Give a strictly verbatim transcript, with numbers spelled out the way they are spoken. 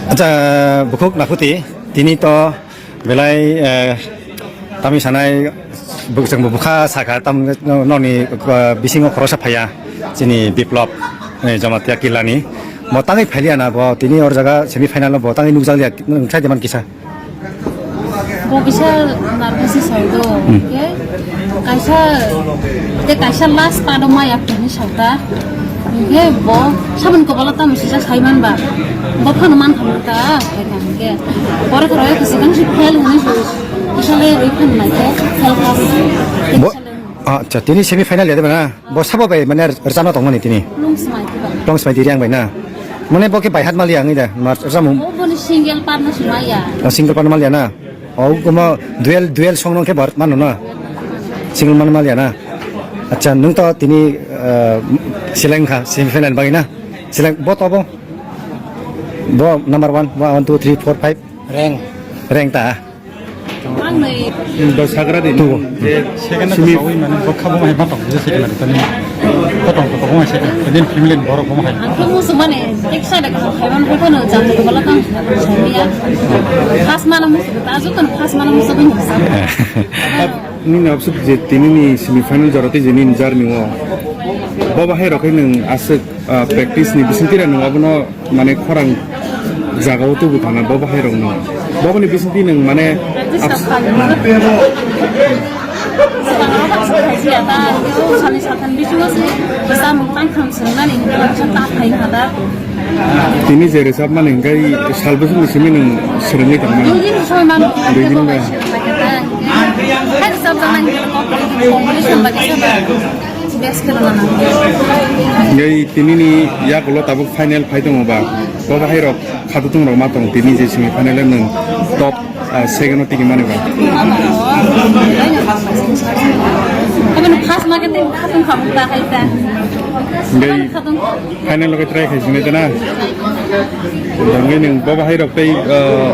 Acha, bukhuk nakhuti, tini to belai, eh, tami sanai, buk-, chwng bo bukha sakha, tam noni, eh, bisingo khorosa phaiya, chini Biplop, eh, Jamatia Killani. Bo tangwi phailiya na, bo tini or jaga semi final bo tangwi nukjakliya, nukthai de man kisa. Bo kisa nervous ni saido, Hmm. Hwnkhe kaisa, tei kaisa last part o maya phirni sakha. Hwnkhe bo saboni kopalo tamo sijak saiman ba. Bo phano man khamung ta, hwnkhe. Pore khoro kisa kang si fail hwnwi su, kisa le rwi phano naikhe, fail khas. Bo, acha, tini semi final ya de ba na? Bo sabo bai mane rwchapna tongmani tini. Plung smai tiba. Plung smai tiri ang bai na. Mane bo khe bai hat maliya ang ida. Mar rwchapmung. Oh, boni single part no smai ya. Oh, single part maliya na. Oh, komo dual, dual song nong khe bar mano na. Single man maliya na. Acha, nung to tini, eh, seleng kha semi final bai na. Seleng bo to bo. Bo number one, one, two, three, four, five. Rank. Rank ta. Ang nai. Dos hagra di. Tu. Je second semi. Ko sawi mane bokha bo mai batok je second tani. Kotong kotong bo mai second. Din family borok bo mai. Ang khe musu mane ek side ka khaiban ko kono jam ko bala tang. First mana musu ta ju kan first mana musu bin. Nini absuk je tini ni semi final jorati je nini jarni o. Baba hai rokai nung asuk, ah, practice ni bising tira nung abono mane khorang jaga o tubu thana bo bahai rok no. Bo boni bising ti nung mane abs- Sani satan bisingo se samung tang kham swngnani ta phai hada. Tini je resap mani hingkai sal bwswk ni simi nung swrwngwi tongmani. Dui din soi mano. Dui din ba. Hai resap janani competition ba kisa ba. Best khe rwna nang. Ngai tini ni yakulo tabuk final phai tongo ba. Bo bahai rok khatutung rok ma tong tini je semi final nung top, ah, second o tigi mani ba. Aboni first ma khe tei khatung khamung ta hai ta. Ngai khatung. Final o khe try khai sini tena. Ngai nung bo bahai rok tei, ah,